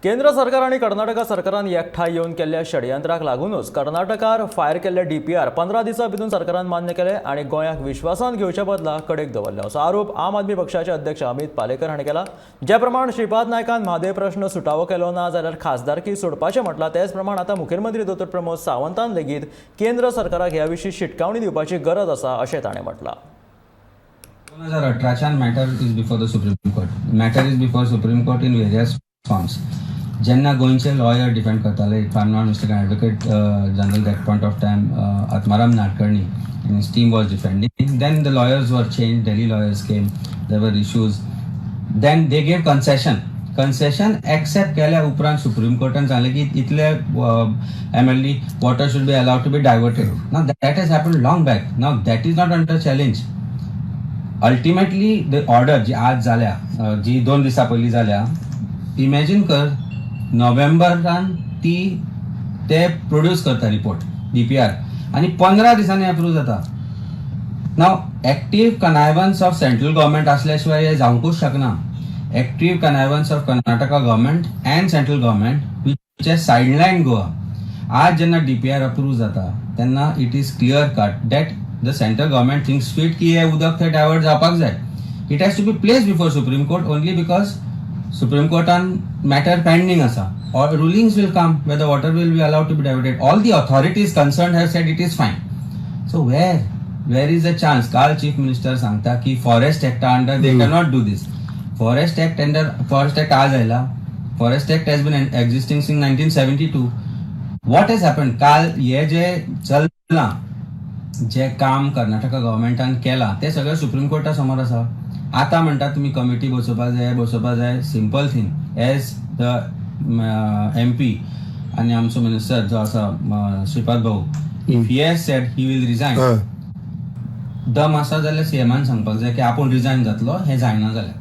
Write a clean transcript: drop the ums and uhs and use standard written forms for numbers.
केंद्र सरकार आनी कर्नाटका सरकारान एकठांय येवन केल्ल्या षडयंत्राक लागूनच कर्नाटकार फायर केल्ले डीपीआर 15 दिसां भितर सरकारान मान्य केले आनी गोंयाक विश्वासान घेवच्या बदला कडेक दवरले, असो आरोप आम आदमी पक्षाचे अध्यक्ष अमित पालेकर हांणी केला. ज्या प्रमाण श्रीपाद नायकान म्हादय प्रश्न सुटावो केलो ना जाल्यार खासदारकी सोडपाचें म्हटलां, तेच प्रमाण आतां मुखेलमंत्री दोतोर प्रमोद सावंतान लेगीत केंद्र सरकाराक ह्या विशीं शिटकावणी दिवपाची गरज आसा, अशें ताणें म्हटलां. 2018च्यान matter is before the Supreme Court. Matter is before Supreme Court in various forms. जेन्ना गोंयचे लॉयर डिफेंड करताले, if I am not mistaken, Advocate General that point of time Atmaram Nadkarni and his team was defending. Then the lawyers were changed, Delhi lawyers came, there were issues. Then they gave concession. Concession accept केल्या उपरांत supreme कोर्टान सांगलें की इतले MLD water should be allowed to be diverted. Now that has happened long back. Now that is not under challenge. Ultimately the order जी आज जाल्या, जी 2 दिसां पयलीं जाल्या, इमॅजीन कर, नोव्हेंबरान ती ते प्रोड्यूस करता रिपोर्ट डीपीआर आनी 15 दिसांनी अप्रूव जाता. Now active connivance of central government असल्या शिवाय हे जावंकूच शकना. Active connivance of Karnataka government and central government which has sideline Goa. आज जेन्ना डीपीआर अप्रूव जाता तेन्ना it is clear cut that the central government thinks fit की हे उदक थंय डायवर्ट जावपाक जाय. It has to be placed before Supreme Court only because supreme कोर्टान मॅटर पेंडींग आसा or rulings will come whether water will be allowed to be diverted. All the authorities concerned have said it is fine. So where is the chance? काल chief minister सांगता की forest एक्टा under they cannot do this. Forest act under, forest act आज आयला? Forest Act has been existing since 1972. What has happen? काल हे जे चल्लां, जे काम कर्नाटका गव्हर्मेंटान केलां, तें सगळें सुप्रीम कोर्टा समोर आसा. आतां म्हणटा तुमी कमिटी बसोवपा जाय, बसोवपा जाय. Simple thing, as the MP आनी आमचो मिनिस्टर जो आसा श्रीपाद भाऊ, if he has said he will resign, दम आसा जाल्यार सीएमान सांगपाक जाय की आपूण रिजायन जातलो, हें जायना जाल्यार.